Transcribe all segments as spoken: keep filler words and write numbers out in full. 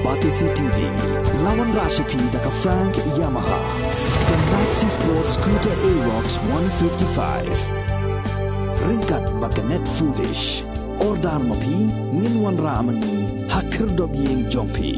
Batesi T V, la wanrah sha phi da ka Frank Yamaha, ka Maxi Sport Scooter Aerox one fifty-five. Ryngkat bad ka Net Foodish. Order ma phi, ngin wanrah ma ngi ha khyrdop ïing jong phi.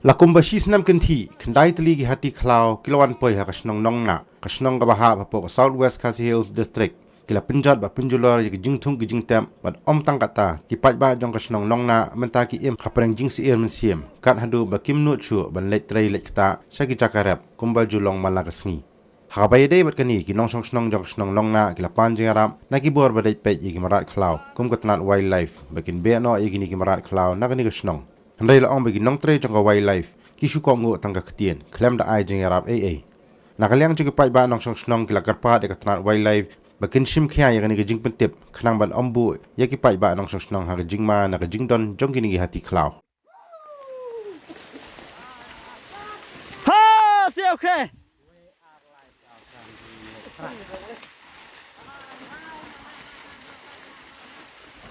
La kumba shi snem kynthih, khyndai tylli ki hati khlaw ki la wan poi ha ka shnong Nongnah, ka shnong kaba hap hapoh ka South West Khasi Hills District. Ki la pynjot bad pynjulor ïa ki jingthung ki jingtep, bad ym tang katta, ki paidbah jong ka shnong Nongnah mynta ki im hapdeng jingsyier mynsiem, kat haduh ba kim nud shuh ban leit trei leit ktah sha ki jaka rep kumba ju long man la ka sngi. Ha kaba ïadei bad kane, ki nongshong shnong jong ka shnong Nongnah ki la pan jingïarap na ki bor ba dei peit ïa ki mrad khlaw kum ka tnat Wildlife ba kin beh noh ïa kine ki mrad khlaw na kane ka shnong. Hynrei la ong ba ki nongtrei jong ka Wildlife ki shu kohnguh tang ka ktien khlem da ai jingïarap ei ei. Na ka liang jong ki paidbah nongshong shnong ki la kyrpad ïa ka tnat Wildlife ba kin shim khia ïa kane ka jingpyntip khnang ban ym buh ïa ki paidbah nongshong shnong ha ka jingma na ka jingdon jong kine ki hati khlaw. Ha, siaw khe.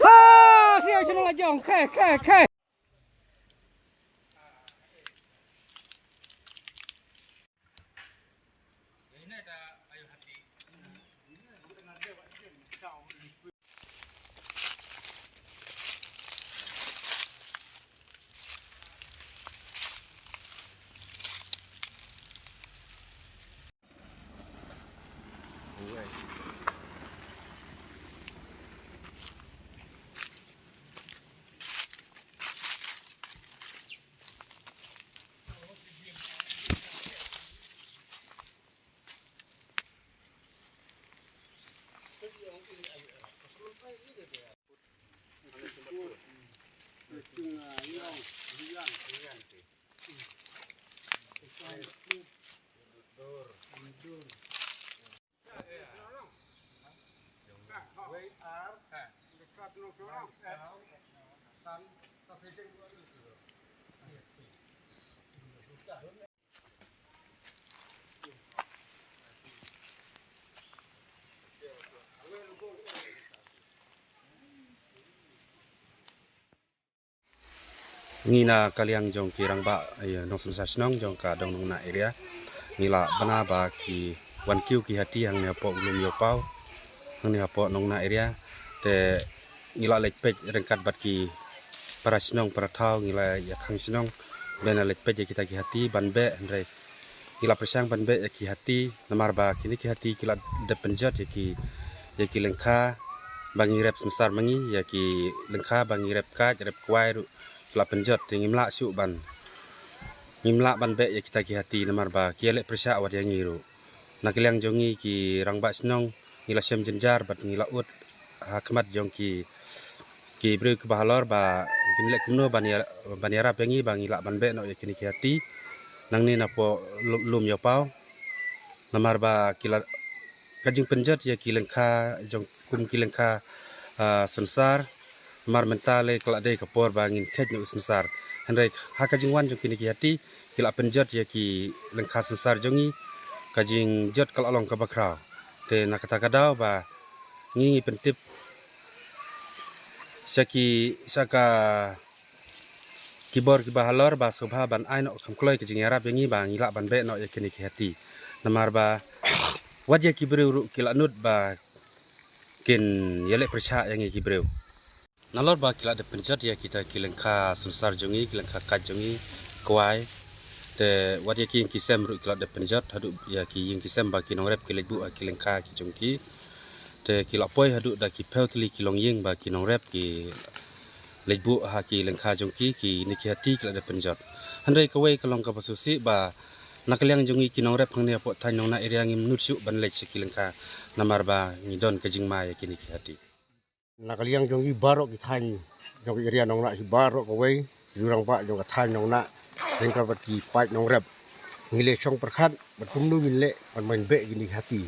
Ha, siaw shnong la jong khe, khe, khe. Ngi na ka liang jong ki rangbah, eh, nongsynshar shnong jong ka dong Nongnah area, ngi la bna ba ki wan kiew ki hati hangne hapoh Lum Ïewpaw, hangne hapoh Nongnah area. Te ngi la leit peit ryngkat bad ki para shnong para thaw, ngi la ïa khang shnong ban leit peit ïa kita ki hati ban beh, hynrei ngi la pyrshang ban beh ïa ki hati, namar ba kine ki hati ki la dep pynjot ïa ki, ïa ki lyngkha ba ngi rep synsar ma ngi, ïa ki lyngkha ba ngi rep kait rep kwai ruh ki la pynjot. Te ngim lah shuh ban, ngim lah ban beh ïa kita ki hati namar ba ki ïaleh pyrshah wat ïa ngi ruh. Na ka liang jong ngi ki rangbah shnong ngi la shem jynjar bad ngi la ud ha khmat jong ki, ki briew kiba halor ba kin leh kumno ban ïa, ban ïarap ïa ngi ba ngi lah ban beh noh ïa kine ki hati nangne napoh Lu-, Lum Ïewpaw. Namar ba ki la, ka jingpynjot ïa ki lyngkha jong, kum ki lyngkha, ah, synsar, namar mynta lei ka la dei ka por ba ngin kheit noh synsar. Hynrei ha ka jingwan jong kine ki hati ki la pynjot ïa ki lyngkha synsar jong ngi, ka jingjot ka la long kaba khraw. Te na kata ka daw ba ngi, ngi pyntip sha ki, sha ka, ki bor kiba halor ba sngewbha ban ai noh kham kloi ka jingïarap ïa ngi ba ngi lah ban beh noh ïa kine ki hati. Namar ba wat ïa ki briew ruh ki la nud ba kin ïaleh pyrshah ïa ngi ki briew. Nalor ba ki la dep pynjot ïa kita ki lyngkha synsar jong ngi, ki lyngkha kait jong ngi, kwai. Te wat ïa ki ïing ki sem ruh ki la dep pynjot, haduh ïa ki ïing ki sem ba ki nongrep ki leit buh ha ki lyngkha ki jong ki. Te ki la poi haduh da ki phew tylli ki longïing ba ki nongrep ki leit buh ha ki lyngkha jong ki, kine ki hati ki la dep pynjot. Hynrei kawei ka long kaba sngewsih ba na ka liang jong ngi ki nongrep hangne hapoh thaiñ Nongnah area ngim nud shuh ban leit sha ki lyngkha namar ba ngi don ka jingma ïa kine ki hati. Na ka liang jong ngi baroh ki thaiñ jong ka area Nongnah hi baroh kawei, ki rangbah jong ka thaiñ Nongnah, ryngkat bad ki paid nongrep, ngi la shong pyrkhat bad kumno ngin leh ban, ban beh kine ki hati.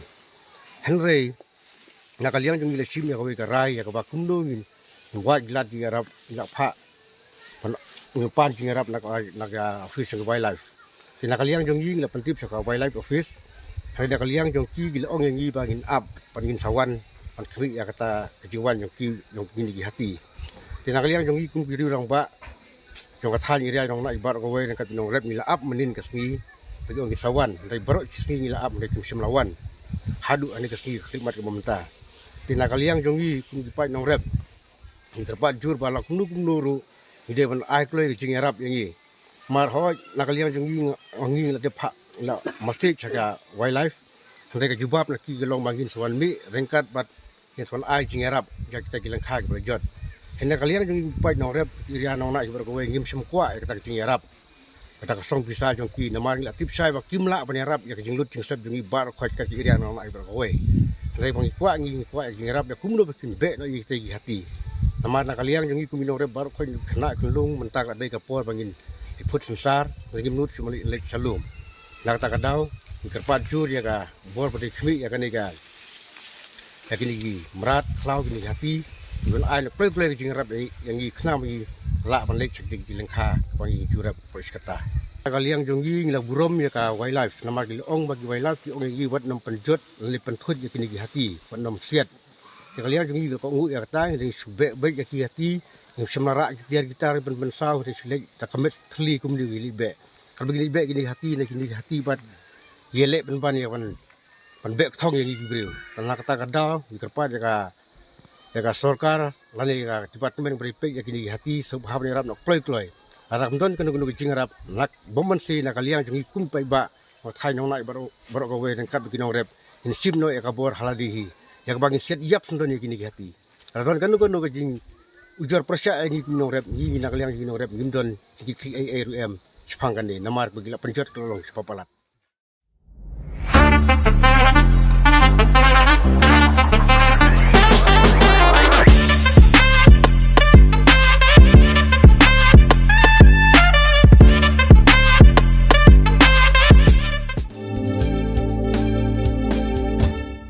Hynrei na ka liang jong ngi la shim ïa kawei ka rai ïa kaba kumno ngin, Wat gila di arap ila pha pan pan jing arap nak nak office ng wildlife. Ti na ka liang jong yi la pyntip sa ka wildlife office. Hari da ka liang jong ki gila ong yang yi ba ngin ap pan ngin sawan pan kri ya kata ka jingwan jong ki jong ki ni ki hati. Ti na ka liang jong yi kum ki riu rang ba jong ka than area jong na ibar ko wei nang kat nong rep ngila ap menin ka sngi. Pagi ong ki sawan dai barok ki sngi ngila ap dai kim sem lawan. Hadu ani ka sngi khidmat ka mamta. Ti na ka liang jong yi kum ki pai nong rep ngi terpat jur ba la kumnu kumnu ru ngi dei ban ai kloi ka jingyarap yang ngi. Mar hoi na ka liang jong ngi ngi la dep ha la mesti cha ka wildlife. Hynrei ka jubab na ki ka long ba ngin swan mi rengkat bad ngin swan ai jingyarap ja kita ki lengkha ki bala jot. Hynrei ka liang jong ngi pai nong rep area nong na ki bar kawei ngim shem kwah ya kata ka jingyarap. Kata ka song pisa jong ki namar ngi la tip shai ba kim lah ban yarap ya ka jinglut jingsep jong ngi bar khot ka ki area nong na ki bar kawei. Hynrei ba ngi kwah ngi ngi kwah ya ka jingyarap ya kumno ba kin beh no ya kita ki hati. Namar na ka liang jong ngi kum ngi nong rep bar khot ngi khana ka lung mynta ka dei ka por ba ngin iput sensar ngim nut shu mali lek salum. Na kata ka daw ngi kyrpad jur ya ka bor ba dei khmih ya kane ka ya kini ki mrad khlaw kini ki hati. Ngi ban ai na kloi kloi ka jingrap ya ngi khnang ba ngi lah ban leit sha ki lengkha ba ngi jurap poi shkata. Ka liang jong ngi ngi la burom ya ka wildlife namar ki la ong ba ki wildlife ki ong ya ngi wat nam pynjot lane pynthut ya kini ki hati wat nam siat. Ya ka liang jong ngi ka ngu ya kata ngi dei shu beh beh ya ki hati. Ngi shem la rah ki tiar ki tar ban ban saw dei shu leit ta ka met thli kum ni ki leit beh. Ka ba ngi leit beh kini ki hati na kini ki hati bad ye leh ban ban ya ban ban beh kthong ya ngi ki briew. Tang na kata ka daw ngi kyrpad ya ka ya ka sorkar lane ya ka department ba dei peit ya kini ki hati sub hab ni rap na kloi kloi. Lada kam don kano kano ka jingrap nak bom ban si na ka liang jong ngi kum pai ba ma thai nong nai barok barok ka wei nang kat ba ki nong rep. Ngin sim no ya ka bor haladi hi ya ka ba ngin siat yap sendon ya kini ki hati. Lada don kano kano ka jing ujor pressure ya ngi kum nong rep ngi na ka liang jong ngi nong rep ngim don jing ki ai ai ru em. Shipang kane namar ba ngi la pynjot ka long shipa palat.